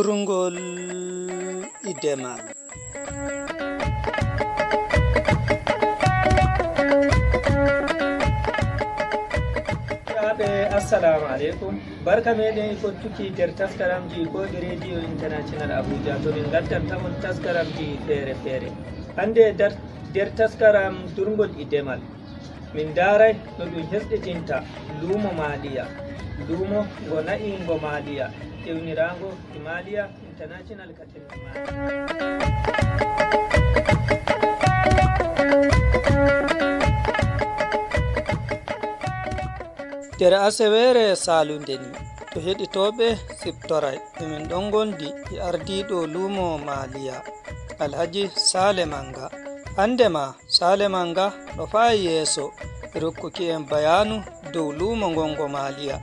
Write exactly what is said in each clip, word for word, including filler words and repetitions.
Durngol e demal. Ɓe, assalamu aleykum. Barka meɗen e fottuki nder taskaramji ko e Radio International Abuja, to min ngaddantamon taskaramji feere feere. Hannde e nder, nder taskaram Durngol e demal, min ndaaray no ɗum hesɗitinta luumo Maaliya. Luumo ngo na'i ngo Maaliya, ewniraango e Maaliya International Cathedral. Nder aseweere saalunde ni, to heɗitooɓe siftoray, emin ɗon ngondi e ardiiɗo luumo Maaliya, Alhaji Saale Manga. Hannde ma, Saale Manga no faayi yeeso e rokkuki en bayaanu dow luumo ngon ngo Maaliya.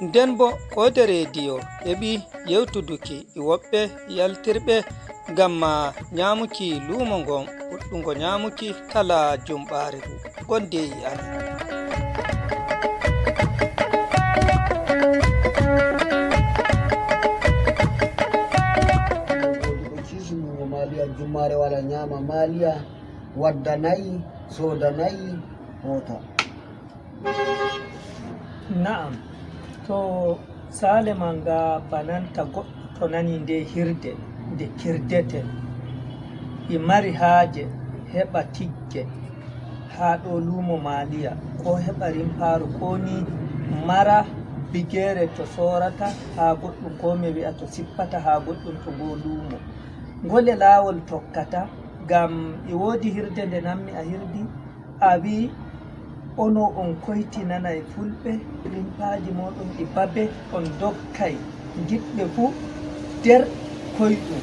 Nden bo, ko de rediyo heɓi yewtuduki e woɓɓe yaltirɓe ngam ma nyaamuki luumo ngon, fuɗɗungo nyaamuki kala jumɓaare ngu. Ngon deyi amin. Woodi ko kiisi luumo Maaliya, jummaare wala nyaama Maaliya, wadda na'i, sooda na'i, hoota. Na'am, to Saale Manga bananta goɗɗo to nani nde hirde, nde kirdete, e mari haaje heɓa tigge haa ɗo luumo Maaliya, ko heɓa rimpaaru, ko ni mara bigeere to soorata haa goɗɗum, ko mi wi'a to sippata haa goɗɗum to ngo luumo. Ngole laawol tokkata, ngam e woodi hirde nde nanmi a hirdi, a wi'i, ono on koytinanay fulɓe rimpaaji mooɗon e babe, on dokkay giɗɓe fuu nder koyɗum.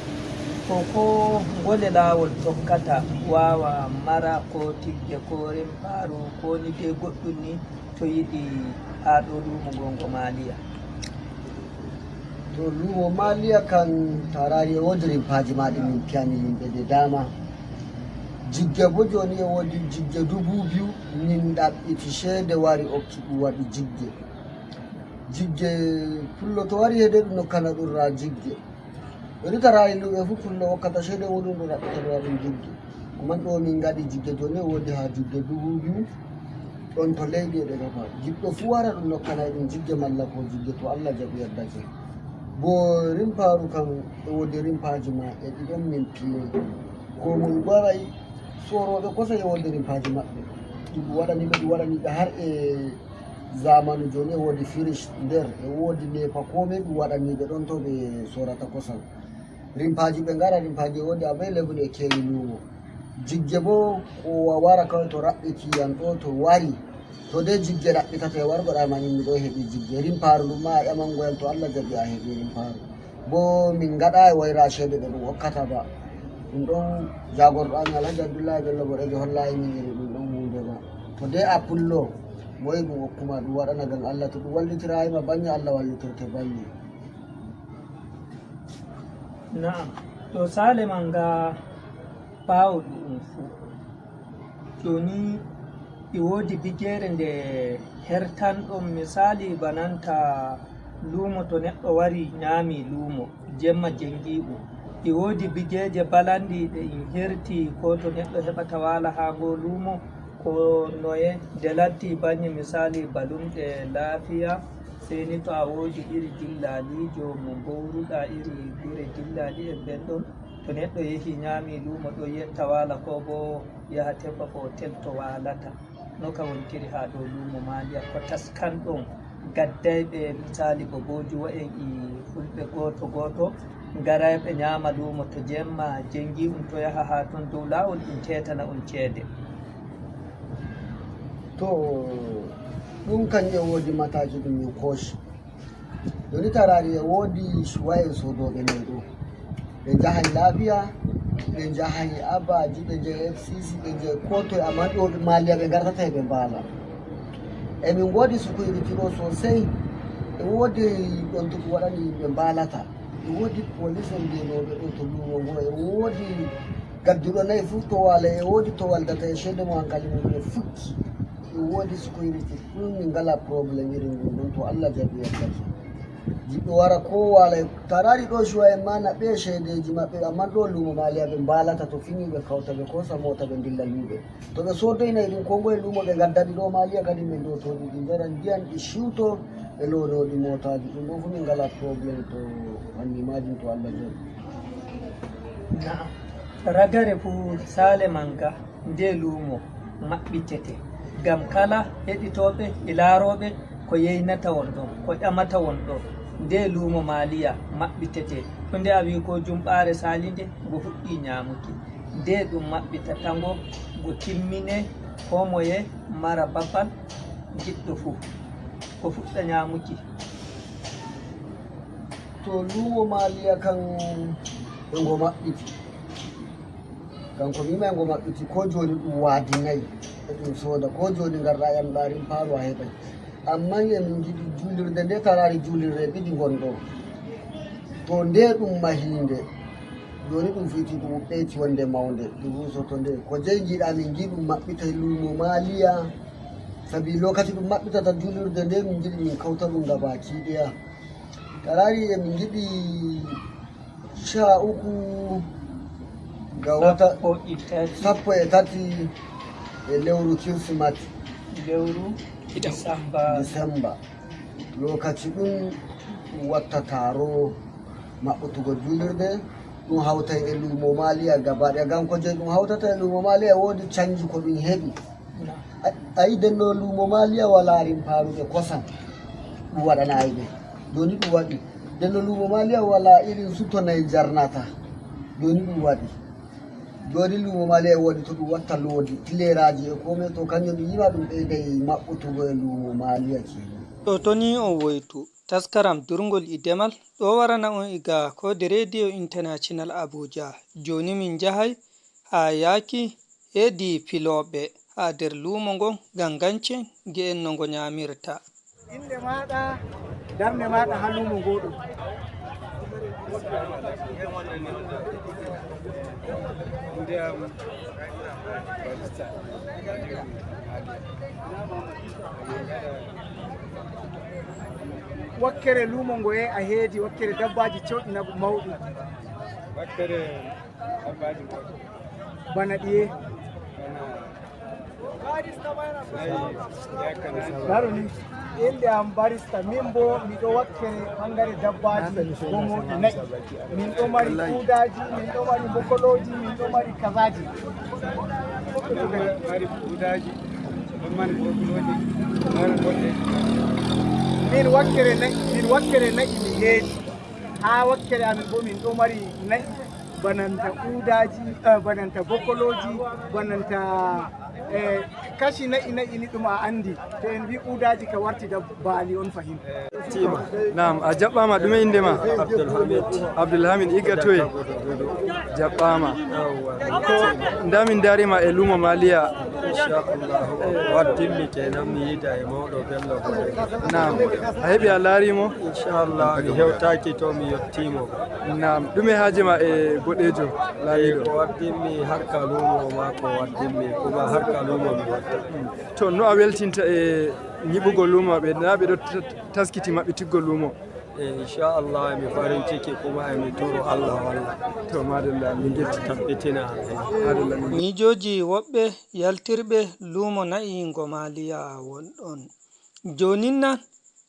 Ko, ko ngole laawol tokkata waawa mara ko tigge, ko rimpaaru, ko ni dee goɗɗum ni to yiɗi haa ɗo luumo ngongo Maaliya? To luumo Maaliya kan, to a raari e woodi rimpaaji ma ɗi min piyani yimɓe de daama. Jigge bo jooni e woodi jigge dubu biyu, min ɗaɓɓiti ceede wari okki ɗum waɗi jigge. Jigge pullo to wari heede ɗum nokkana ɗum ra jigge. Ɓe rutata e luuɓe fuu, kullo hokkata ceede, wonunɗo raɓɓitanoya ɗum jigge. Amman ɗo min ngaɗi jigge, jooni e woodi haa jigge dubu biyu, ɗon to leydi e ɗe gafa. Jiɗɗo fuu wara ɗum nokkanay ɗum jigge malla ko jigge, to Allah jaɓi yaddake. Bo rimpaaru kam, e woodi rimpaaji ma e ɗi ɗon min piyi. Ko moy waray, soorooɓe kosay e woodi rimpaaji maɓɓe. Ɗum waɗani ɓe, ɗum waɗani ɓe har e Zamanu jooni e woodi firish nder, e woodi neepa, kome ɗum waɗaniiɓe ɗon to ɓe soorata kosam. Rimpaaji ɓe ngara, rimpaaji e woodi available e keewi luumo. Jigge boo ko wa-, wara kawai to raɓɓiti yan ɗo to wari. To dee jigge raɓɓitata e wargo ɗa ma min mi ɗo heɓi jigge. Rimpaaru ɗum ma a ƴamango yam to Allah jaɓi a heɓi rimpaaru. Bo min ngaɗaay wayra ceede ɗe ɗum hokkata ba. Ɗum ɗon jaagorɗo amin Alhaji Abdullahi Bello Boɗeejo hollaay min iri ɗum ɗon huunde ba. To dee a pullo, moye ɗum hokkuma ɗum waɗana ngam Allah, to ɗum wallitiraay ma bannye, Allah wallitirte bannye. Na'am, to Saale Manga ɓaawo ɗu'um fuu. Jooni e woodi bigeere nde hertanɗon, misaali bananta luumo, to neɗɗo wari nyaami luumo, jemma jengiiɗum. E woodi bigeeje balanɗi ɗe in herti, ko to neɗɗo heɓata waala haa ngoo luumo, ko noye nde latti bannye misaali balumɗe laafiya, sey ni to a woodi iri dillaaliijo mo mbowruɗa iri gure dillaali en ɓen ɗon, to neɗɗo yehi nyaami luumo ɗo yetta waala, ko boo yaha tefa hotel to waalata. No ka wontiri haa ɗo luumo Maaliya, ko taskanɗon gaddayɓe misaali bo boojuwa en e fulɓe gooto gooto, ngarayɓe nyaama luumo to jemma jengi um to yaha haa ton dow laawol ɗum teetana um ceede. To ɗum kañum e woodi mataaji ɗum min kooci. Jooni taraari e woodi wa'en soodooɓe nayi ɗo. Ɓe njahay Laabiya, ɓe njahay Abaaji, ɓe njahay F C C, ɓe njahay koo toye, ammaa ɗo ɓe Maaliya ɓe ngartata e ɓe mbaala. E min ngoodi security ɗo sosey, e woodi ɗon to ɗum waɗani yimɓe mbaalata. E woodi police en mbiyanooɓe ɗo to luumo ngo, e woodi gadduɗo nayi fuu to waala, e woodi to waldata e ceede mo hankali mum e fukki. E woodi security fuu, min ngalaa problème irin ɗum ɗon to Allah jaɓi wakkati. Jiɗɗo wara ko waala e taraari ɗo cuwa en ma naɓɓe e ceedeeji maɓɓe, amman ɗo luumo Maaliya ɓe mbaalata to fini ɓe kawta ɓe koosa moota ɓe ndilla luuɓe. To ɓe soodoynayi ɗum ko ngoye luumo ɓe ngadda ɗi ɗo Maaliya kadi ɓe ɗo to ɗi ɗi njara ndiyan ɗi ciwto ɓe loodoo ɗi mootaaji. Ɗum ɗo fof min ngalaa problème to fanni maajum to Allah jooɗi. Na'am. Ragare fuu Saale Mannga. Ndee luumo maɓɓitete ngam kala heɗitooɓe e laarooɓe ko yeynata on ɗo, ko ƴamata on ɗo. Ndee luumo Maaliya maɓɓitete. To nde a wii ko jumɓaare saalinde, ngo fuɗɗii ñaamuki. Ndee ɗum maɓɓitata ngo, ngo timmine, koo moye mara babal jiɗɗo fuu, ko fuɗɗa ñaamuki. To luumo Maaliya kan e ngo maɓɓiti. Kanko wiima e ngo maɓɓiti, ko jooni ɗum waadinayi, e ɗum sooda, ko jooni ngarɗa ƴamɗa rimpaaru a heɓay. Amman e min ngiɗi juulirde nde, taraari juulirde ɗiɗi ngon ɗo. To nde ɗum mahiinde, jooni ɗum fiiti ɗum ɓeyti wonde mawnde, ɗum ruusoto nde. Ko jeyi ngiɗa min ngi ɗum maɓɓita e luumo Maaliya, sabi lokaci ɗum maɓɓitata juulirde nde, min ngiɗi min kawta ɗum gabaki ɗaya. Taraari e min ngiɗi Caa uku ga wata sappo e tati, sappo e tati e lewru Kirsimati. Lewru Disamba. Disamba. Lokaci ɗum watta taro maɓɓutugo julirde, ɗum hawtay e luumo Maaliya gaba ɗaya. Ngam ko je ɗum hawtata e luumo Maaliya, woodi canji ko ɗum heɓi. A, a yi denno luumo Maaliya walaa rimpaaru ɓe kosam ɗum waɗanaayi ɓe. Jooni ɗum waɗi. Denno luumo Maaliya walaa irin sutto nayi jarnata. Jooni ɗum waɗi. Jooni luumo Maaliya e woodi to ɗum watta loodi, tileeraaji e kome to kanjum ɗum yiwa ɗum ɓeyday maɓɓutugo e luumo Maaliya kenan. To toni on woytu, taskaram durngol e demal, ɗo warana on iga Kode Radio International Abuja. Jooni min njahay haa yaaki heedi filooɓe haa nder luumo ngon ngam ngancen ngi'en no ngo nyaamirta. Innde maaɗa, darnde maaɗa haa luumo ngoo ɗoo. Innde am barista. Wakkere luumo ngoye a heedi, wakkere dabbaaji cewɗi na mawɗi. Wakkere dabbaaji mawɗi. Bana ɗiye? Bana nayi, yakkana. Laro ni, innde am barista, min bo miɗo wakkere ɓangare dabbaaji gomooɗi na'i. Min ɗo mari kuudaaji, min ɗo mari bokolooji, min ɗo mari kazaaji. Mari kuudaaji, ɗon mari bokolooji, mari goɗɗe. Min wakkere na'i, min wakkere na'i mi heedi. Haa wakkere amin bo min ɗo mari na'i, bananta kuudaaji, eh, bananta bokolooji, bananta, eh, kashi na'i na'i ni ɗum a anndi. To en mbi kuudaaji ka warti dab-, baali on fahin. Tima. Naam, a jaɓɓaama. Ɗume innde ma? Abdulhamid. Abdulhamid, igga toye? Jaɓɓaama. Yawwa. Ko nda min ndaari ma e luumo Maaliya? Inchallah. Waddimmi kenan mi yiida e mawɗo Bello Boɗejo. Naam. A heɓi a laari mo? Inchallah, mi hewtaaki to mi yotti mo. Naam. Ɗume haaje ma e Boɗejo, laamiiɗo? Ko waddimmi harka luumo ma ko waddimmi, kuma harka luumo mi watta. To no a weltinta e nyiɓugol luumo maɓɓe, na ɓe ɗo t-, t-, taskiti maɓɓitigol luumo? E, inchallah, mi farin ciki kuma e mi toro Allah walla. To, madalla, min njetti. Tabbitina. Madalla, min. Miijooji woɓɓe yaltirɓe luumo na'i ngo Maaliya wonɗon. Joonin nan,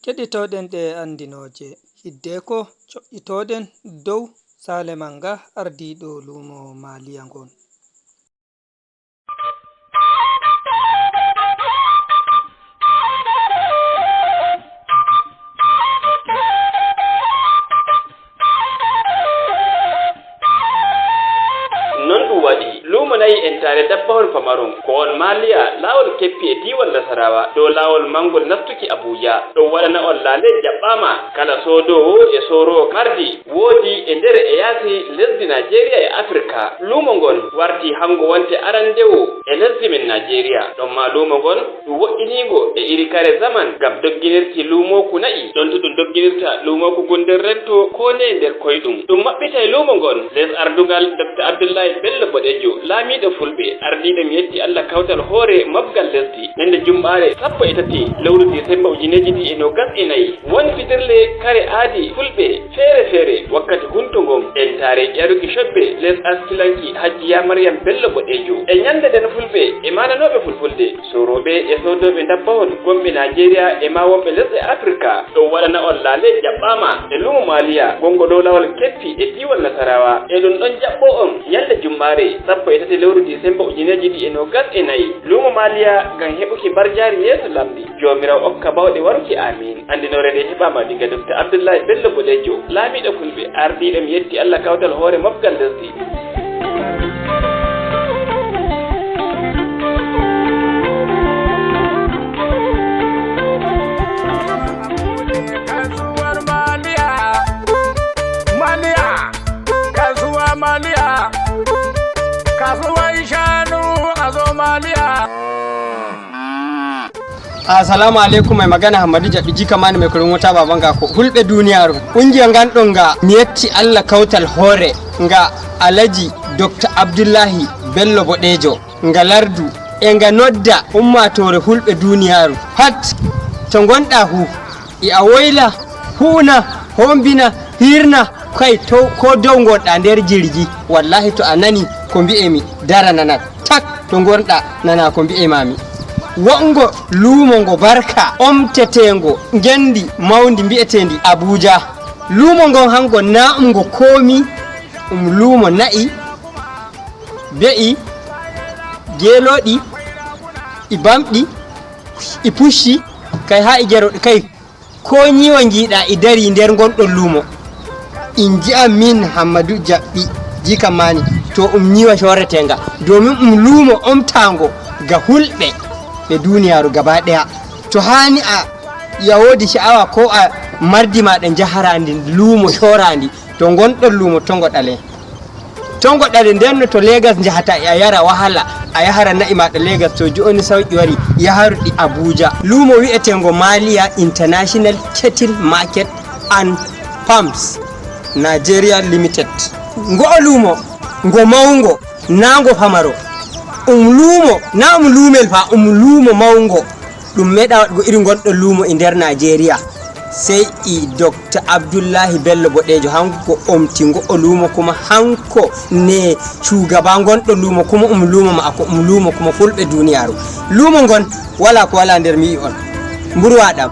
keɗitoɗen ɗe anndinooje. Hiddeko coƴƴitoɗen dow Saale Mannga ardiiɗo luumo Maaliya ngon. Non ɗum waɗi, luumo na'i entaare dabbahol pamarun, ko on Maaliya, laawol keppi e diiwal Nasarawa, dow laawol manngol nastuki Abuja. Ɗum waɗana on laale jaɓɓaama, kala soodoowo e sooroowo mardi woodi e nder e yaasi lesdi Najeriya e Afirka. Luumo ngon warti hango wonte arandewo e lesdi men Najeriya. Ɗon maa luumo ngon ɗum woɗɗiniingo e iri kare zaman ngam dogginirki luumooku na'i, ɗon to ɗum dogginirta luumooku ngun nder rento ko nde nder koyɗum. Ɗum maɓɓitay luumo ngon les ardungal Dokta Abdullahi Bello Boɗejo, Laamiiɗo Fulɓe, ardiiɗo mi yetti Allah kawtal hoore mobgal lesdi, ñande jumɓaare sappo e tati lewru Disemba ujineeji ɗiɗi e noogas e nayi, won fijirle kare aadi Fulɓe feere-feere wakkati hunto ngon, entaare ƴaruki cobbe les askilanki Hajjiya Maryam Bello Boɗeejo. E ñande nden Fulɓe e maananooɓe Fulfulde, soorooɓe e soodooɓe ndabbahon gonɓe Naajeeriya e maa wonɓe lesɗe Afirka, ɗum waɗana on laale jaɓɓaama e luumo Maaliya, gongo dow laawol Keffi e diiwal Nasarawa. E ɗum ɗon jaɓɓo on ñalnde jummaare sappo e tati lewru Disemba ujineeji ɗiɗi e noogas e nayi. Luumo Maaliya ngam heɓuki mbarjaari yeeso Laamɗo. Joomiraawo okka baawɗe waruki, aamiin. Anndinoore nde heɓaama diga Dokta Abdullahi Bello Boɗeejo, laamiiɗo Fulɓe, ardiiɗo mi yetti Allah kawtal hoore mobgal lesdi. Kasuwar Maliya, Maliya, kasuwa Maliya, kasuwan shanu a zo Maliya. Assalamu alaikum, mai magana Hammadu Jaɓɓi, jika mani mai kurin wuta baban gako. Hulɓe duniyaaru. Kungiya ngan ɗon nga mi yetti Allah kawtal hoore nga Alaji Dokta Abdullahi Bello Boɗeejo. Nga lardu e nga nodda ummaatoore hulɓe duniyaaru. Pat to ngonɗa hu, i a woyla, huuna, hombina, hirna, kai to ko dow ngonɗa nder jirgi. Wallahi to a nani ko mbi'emi, dara nanat. Tak to ngonɗa nana ko mbi'e mami. Wo'ngo luumo ngo barka omteteengo ngenndi mawndi mbi'eteendi Abuja. Luumo ngon hango na um ngo koomi, um luumo na'i, be'i, geelooɗi, e bamɗi, e pucci, kay haa e gerooɗi kay. Ko nyiwa ngiɗa e dari nder ngonɗon luumo. In ji'a min Hammadu Jaɓɓi jika mani to um nyiwa coretenga domin um luumo omtango ga hulɓe ɓe duniyaaru gaba ɗaya. To hani a ya wodi sha'awa ko a mardi maɗa njaharandi luumo corandi to ngonɗon luumo tongo ɗale. Tongo ɗale nden no to Legas njahata a yara wahala, a yahara na'i maɗa Legas, to jo'oni sauki wari yaharuɗi Abuja. Luumo wi'etengo Malia International Cattle Market and Farms Nigeria Limited. Ngo'o luumo ngo maungo na ngo famaro. Um luumo na um luumel fa, um luumo maungo. Ɗum meeɗa waɗugo iri ngonɗo luumo e nder Nigeria. Sey i Dokta Abdullahi Bello Boɗeejo hanko omti ngo'o luumo kuma hanko ne shugaba ngonɗo luumo kuma um luumo ma'ako um luumo kuma fulɓe duniyaaru. Luumo ngon wala ko wala nder mi wi'i on. Mburuwa ɗam,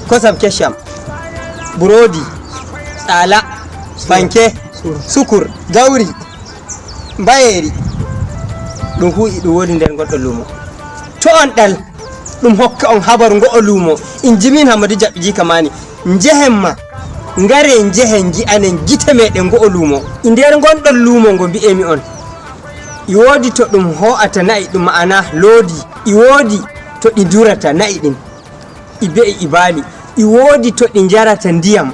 kosam keccam, burodi, tsala, fanke, sukur, gauri, mbayeeri, ɗum fuu iɗum woni nder ngonɗo luumo. To on ɗal ɗum hokka on habaru ngo'o luumo, in jimin Hammadu Jaɓɓi jika mani, njehen ma, ngare njehen ngi'anen gite meɗen ngo'o luumo. E nder ngonɗon luumo ngo mbi'emi on, i woodi to ɗum ho'ata na'i ɗum ma'ana loodi, i woodi to ɗi durata na'i ɗin, i be'i i baali, i woodi to ɗi njarata ndiyam.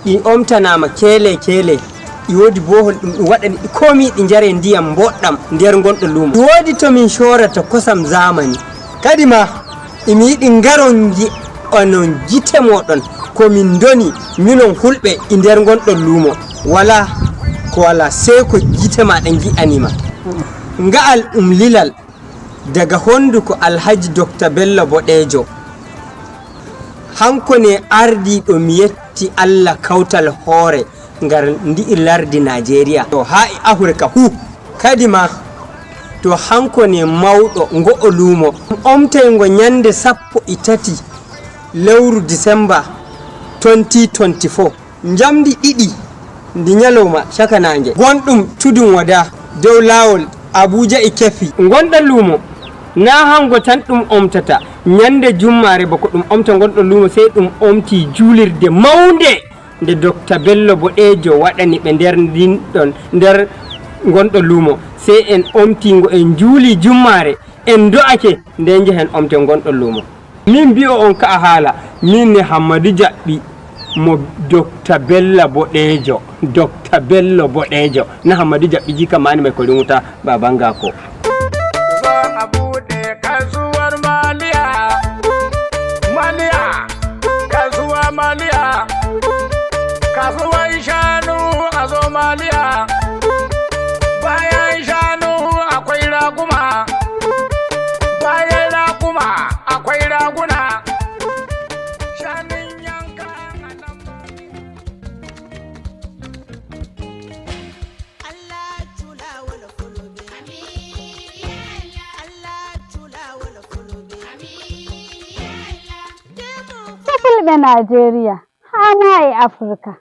Ɗi omtanaama keele keele, ɗi woodi boohol ɗum ɗum waɗani ɗi koomi ɗi njare ndiyam mboɗɗam nder ngonɗo luumo. Ɗi woodi to min coorata kosam zamani. Kadi ma, emi yiɗi ngaron ngi'anon gite mooɗon ko min ndoni minon fulɓe e nder ngonɗon luumo. Walaa ko walaa, sey ko gite maaɗa ngi'ani ma. Nga'al ɗum lilal daga honduko Alhaji Dokta Bello Boɗeejo. Hanko ne ardiiɗo mi yetti Allah kawtal hoore ngar ndi'i lardi Najeriya. To haa e Afirka fuu. Kadi ma to hanko ne mawɗo ngo'o luumo. Omtay ngo ñande sappo e tati lewru Disemba twenty twenty-four. Njamndi ɗiɗi ndi ñalawma caka naange, gonɗum Tudun Wada dow laawol Abuja e Keffi. Ngonɗo luumo, naa hango tan ɗum omtata. Ñande jummaare bako ɗum omta ngonɗo luumo, sey ɗum omti juulirde mawnde nde Dokta Bello Boɗeejo waɗani ɓe nder ndin ɗon, nder ngonɗo luumo. Sey en omti ngo en juuli jummaare, en do'ake, nde njehen omte ngonɗo luumo. Min mbi'o on ka'a haala, min ne Hammadu Jaɓɓi mo Dokta Bella Boɗeejo, Dokta Bello Boɗeejo, na Hammadu Jaɓɓi jika mani mai ko riŋuta baban gako. Zo a buɗe kasuwar Maliya, Maliya, kasuwa Maliya, kasuwan shanu a zo Maliya. Ɓe Naajeeriya, haa maa e Afirka.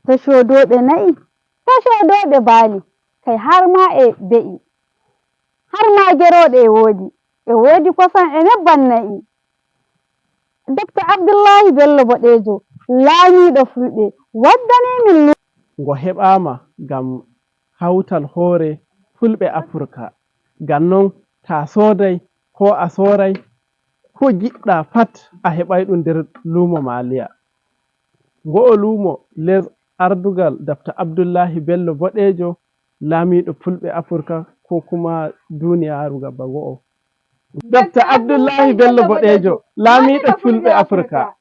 To coodooɓe na'i, to coodooɓe baali, kay har maa e be'i. Har maa gerooɗe e woodi. E woodi kosam e nebban na'i. Dokta Abdullahi Bello Boɗeejo, laamiiɗo Fulɓe, waddanii min lu- Ngo heɓaama ngam hawtal hoore Fulɓe Afirka. Ngam non, taa sooday koo a sooray, ko jiɗɗaa pat a heɓay ɗum nder luumo Maaliya. Ngo'o luumo les ardugal Dokta Abdullahi Bello Boɗeejo, laamiiɗo Fulɓe Afirka, koo kuma duuniyaaru gaba ngo'o. Dokta Abdullahi Bello Boɗeejo, laamiiɗo Fulɓe Afirka.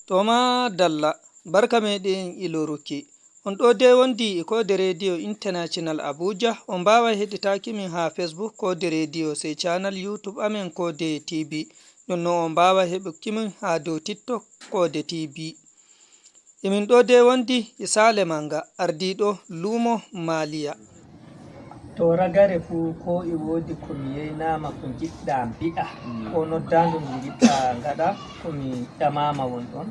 To maa dalla, barka meɗen iloruki. On ɗo de wondi e Koode Rediyo International Abuja, on mbaawa heɗitaaki min haa Facebook Koode Rediyo, sey channel YouTube amen Koode T V. Non non on mbaawa heɓuki min haa dow TikTok Koode T V. Emin ɗo de wondi e Saale Manga, ardiiɗo luumo Maaliya. To ragare fuu, ko e woodi ko mi yeynaama, ko njiɗɗaa mbi'aa, ko noddaandu ndu njiɗɗaa ngaɗaa, ko mi ƴamaama won ɗon?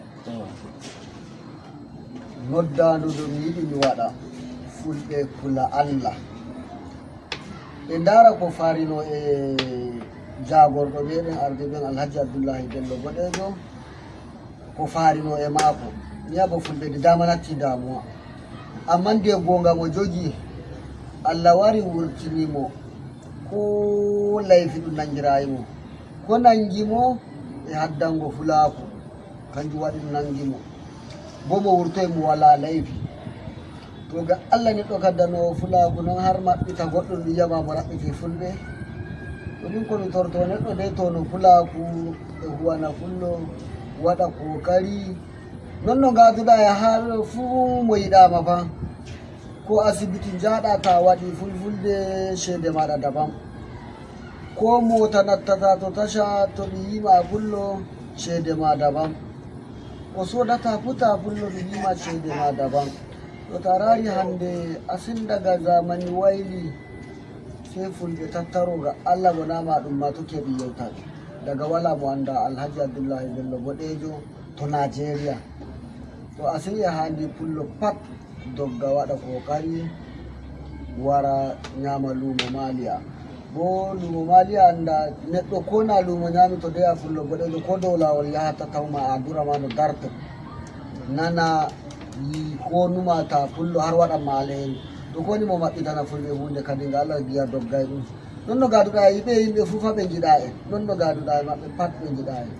Noddaandu ndu mi yiɗi mi waɗa, Fulɓe kula Allah. Ɓe ndaara ko faarino e jaagorɗo meɗen arde ɓen, Alhaji Abdullahi Bello Boɗeejo. Ko faarino e maako. Ni abo Fulɓe de dama natti damuwa. Amma nde goonga mo jogi, Allah wari wurtini mo. Ko layfi ɗum nangiraayi mo. Ko nangi mo e haddango Fulaaku. Kanjum waɗi ɗum nangi mo. Bo mo wurtoy mo walaa layfi. To ga Allah neɗɗo kaddanoowo Fulaaku non har maɓɓita goɗɗo ɗum yiyama mo raɓɓiti Fulɓe. To min ko mi torto neɗɗo de to no Fulaaku e huwana Fullo, waɗa kookari. Non no ngaaduɗaa e haala fuu mo yiɗaama fa. Ko asibiti njaaɗaa ta waɗi Fulfulde ceede maaɗa dabam. Ko moota nattata to tasha to ɗum yima Fullo ceede ma dabam. Ko soodata fuu ta Fullo ɗum yima ceede ma dabam. To ta raari hannde asin daga zamani wayli, sey Fulɓe tattaro ga Allah wonama ɗum ma to keɓi yewtaade. Daga wala mo annda Alhaji Abdullahi Bello Boɗeejo to Najeriya. To asin e haandi Fullo pat dogga waɗa kookari wara nyaama luumo Maaliya. Bo luumo Maaliya annda neɗɗo ko na luumo nyaami to deya Fullo Boɗeejo ko dow laawol yahata tawma a dura ma no darto. Nana yi ko numa ta Fullo har waɗan ma alheri. To ko ni mo maɓɓitana Fulɓe huunde kadi nga Allah giya doggay ɗum. Non no gaduɗa e ɓe yimɓe fuu fa ɓe njiɗa en. Non no gaduɗa e maɓɓe pat ɓe njiɗa en.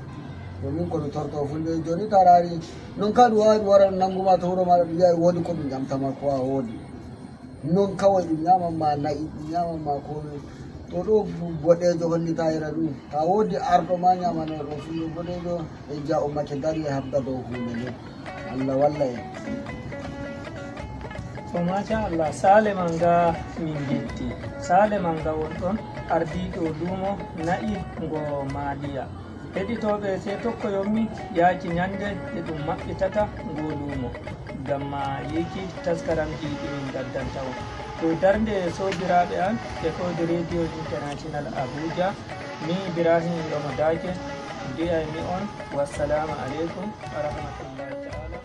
Ko min ko mi torto Fulɓe jooni ta raari. Non ka ɗum waawi ɗum wara ɗum nannguma to wuro maaɗa ɗum wi'a e woodi ko ɗum ƴamtama ko a woodi. Non kaway ɗum ñaaman ma na'i, ɗum ñaaman ma kome. To ɗo boɗeejo hollitayra ɗum. Ta woodi arɗo ma ñaamanoɗo Fullo boɗeejo e jiya ummake dari e habda dow huunde nden. Allah walla en. To machallah, Saale Manga min njetti. Saale Manga won ɗon ardiiɗo luumo na'i ngo Maaliya. Heɗitooɓe, sey tokkoyonmi yaaki ñannde nde ɗum maɓɓitata ngoo luumo, ngam ma yiiki taskaramji ɗi min ngaddanta on. Ko darnde soobiraaɓe an e Koode Rediyo International Abuja, min Ibrahim Romo Daake, mbi'aymi on, wassalaamu aleykum wa rahmatullahi ta'ala.